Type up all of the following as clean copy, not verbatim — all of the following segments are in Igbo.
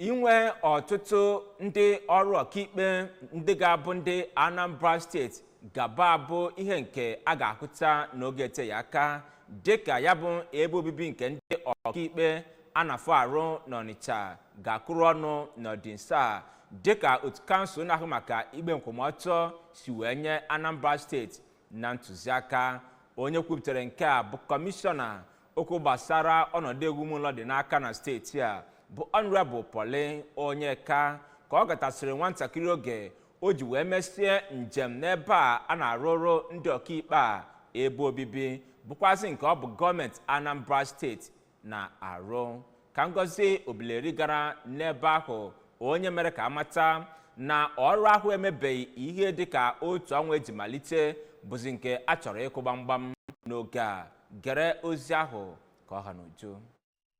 Inwe ọtụtụ ndị ọrụ ọkaikpe ndị ga-abụ ndị Anambra Steeti gaba abụ ihe nke a ga-ahụta n'oge eteghị aka, dịka ya bụ ebe obibi nke ndị ọkaikpe a na-afụ arụ n'Ọnịcha ga-akụrụ ọnụ n'ọdịnso a, dịka otu kansụl na-ahụ maka ikpe nkwụmọtọ si wee nye Anambra Steeti na ntụziaka. Onye kwupụtara nke a bụ kọmishọna okwu gbasara ọnọdụ ewumụlọ dị n'aka na steeti a, bụ Honorable Pọli Onyeka, ka ọ gatasịrị nwatakịrị oge o ji wee mesie njem n'ebe a a na-arụrụ ndị ọkaikpe a ebe obibi, bụkwazị nke ọ bụ gọọmenti Anambra Steeti na-arụ. Ka Ngozi Obileri gara n'ebe ahụ, onye mere ka amata na ọrụ ahụ emebeghị ihe dịka otu ọnwa eji malite, bụzi nke a chọrọ ịkụ gbamgbam n'oge a. Gere ozi ahụ ka ọ ha n'uju.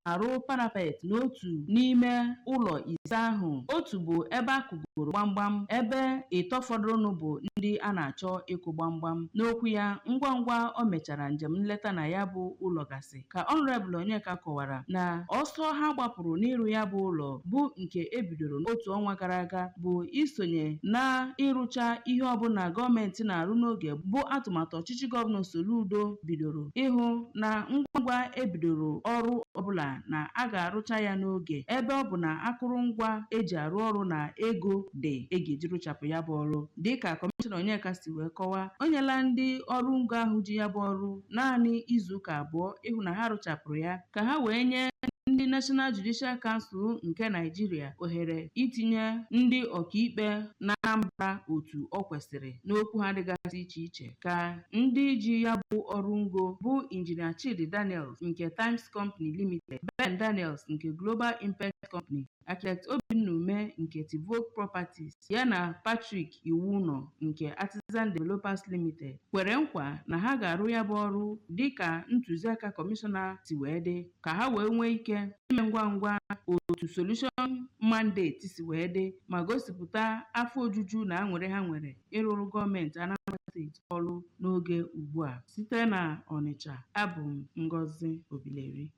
Arụ parapet n'otu n'ime ụlọ ise ahụ, otu bụ ebe a kụgoro gbamgbam, ebe ịtọ fọdụrụnụ bụ ndị a na-achọ ịkụ gbamgbam. N'okwu ya ngwa ngwa o mechara njem nleta na ya bụ ụlọ gasị, ka Honorable Onyeka kọwara na ọsọ ha gbapụrụ n'ịrụ ya bụ ụlọ, bụ nke ebidoro n'otu ọnwa gara aga, bụ isonye na ịrụcha ihe ọbụla gọọmenti na-arụ n'oge, bụ atụmatụ ọchịchị Gọvanọ Soludo bidoro ịhụ na ngwa ngwa ebidoro ọrụ ọbụla na a ga-arụcha ya n'oge, ebe ọ bụ na akụrụngwa eji arụ ọrụ na ego dị e ga-eji rụchapụ ya bụ ọrụ. Dịka Kọmishọna Onyeka si wee kọwaa, o nyela ndị ọrụ ngo ahụ ji ya bụ ọrụ naanị izuụka 2 ịhụ na ha rụchapụrụ ya, ka ha wee nye ndị National Judicial Council nke Nigeria ohere itinye ndị ọkaikpe na Anambra otu ọ kwesịrị. N'okwu ha dịgasị iche iche, ka ndị ji ya bụ ọrụ ngo, bụ Injinia Chidi Daniels nke Times Company Limited, Ben Daniels nke Global Impact Company, Architect Obinna Ume nke Tivok Properties, ya na Patrick Iwuno nke Artisan Developers Limited, kwere nkwa na ha ga-arụ ya bụ ọrụ dịka ntụziaka kọmishọna si wee dị, ka ha wee nwee ike ime ngwa ngwa otu Solution Mandate si wee dị, ma gosipụta afọ ojuju na aṅụrị ha nwere ịrụrụ gọọmenti Anambra Steeti ọrụ n'oge ugbu a. Site na Ọnịcha, abụ m Ngozi Obileri.